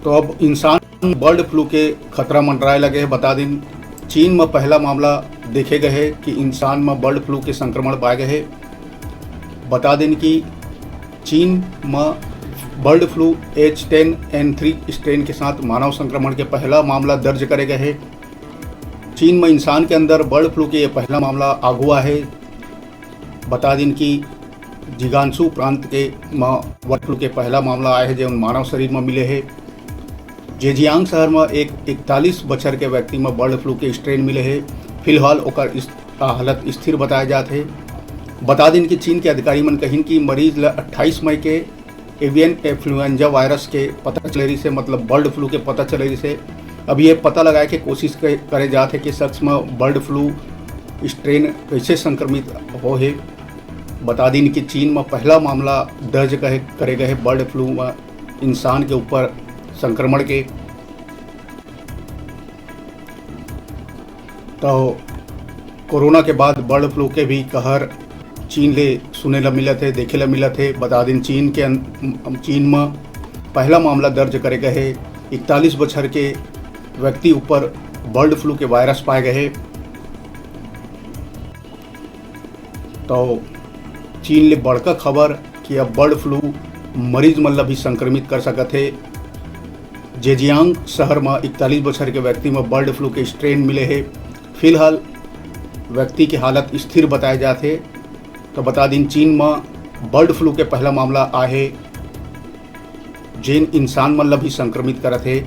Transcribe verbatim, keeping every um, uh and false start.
तो अब इंसान बर्ड फ्लू के खतरा मंडराए लगे हे। बता दिन, चीन म पहला मामला देखे गए हे कि इंसान म बर्ड फ्लू के संक्रमण पाए गए हे। बता दिन कि चीन म bird flu H ten N three strain के साथ मानव संक्रमण के पहला मामला दर्ज करे गए हे। चीन म इंसान के अंदर बर्ड फ्लू के ये पहला मामला आगू आए हे। बता दिन कि जिगांसू प्रांत के म बर्ड फ्लू के पहला मामला आए हे, जेन मानव शरीर म मिले हे। जेजियांग शहर म एक इकतालीस बछर के व्यक्ति म बर्ड फ्लू के स्ट्रेन मिले हे। फिलहाल ओकर इस-, हालत स्थिर बताए जात हे। बता दिन कि चीन के अधिकारी मन कहिन कि मरीज ल अट्ठाईस मई के एवियन इन्फ्लुएंजा वायरस के पता चले रहिस हे, मतलब बर्ड फ्लू के पता चले रहिस हे। अब ये पता लगाए के कोशिश क-, करे जात हे कि सच म बर्ड फ्लू स्ट्रेन कैसे संक्रमित हो हे। बता दिन कि चीन म पहला मामला दर्ज कहे, करे गए हे बर्ड फ्लू म इंसान के ऊपर संक्रमण के। तो कोरोना के बाद बर्ड फ्लू के भी कहर चीन ले सुने ला मिलत हे, देखे ला मिलत हे। बता दिन चीन के अन-, चीन म पहला मामला दर्ज करे गए हे। इकतालीस बछर के व्यक्ति ऊपर बर्ड फ्लू के वायरस पाए गए हे। तो चीन ले बड़का खबर कि अब बर्ड फ्लू मरीज मन ला भी संक्रमित कर सकत हे। जेजियांग शहर म इकतालीस बछर के व्यक्ति म बर्ड फ्लू के स्ट्रेन मिले हे। फिलहाल व्यक्ति के हालत स्थिर बताए जात हे। तो बता दिन, चीन म बर्ड फ्लू के पहला मामला आए हे, जेन इंसान मन ला भी संक्रमित करत हे।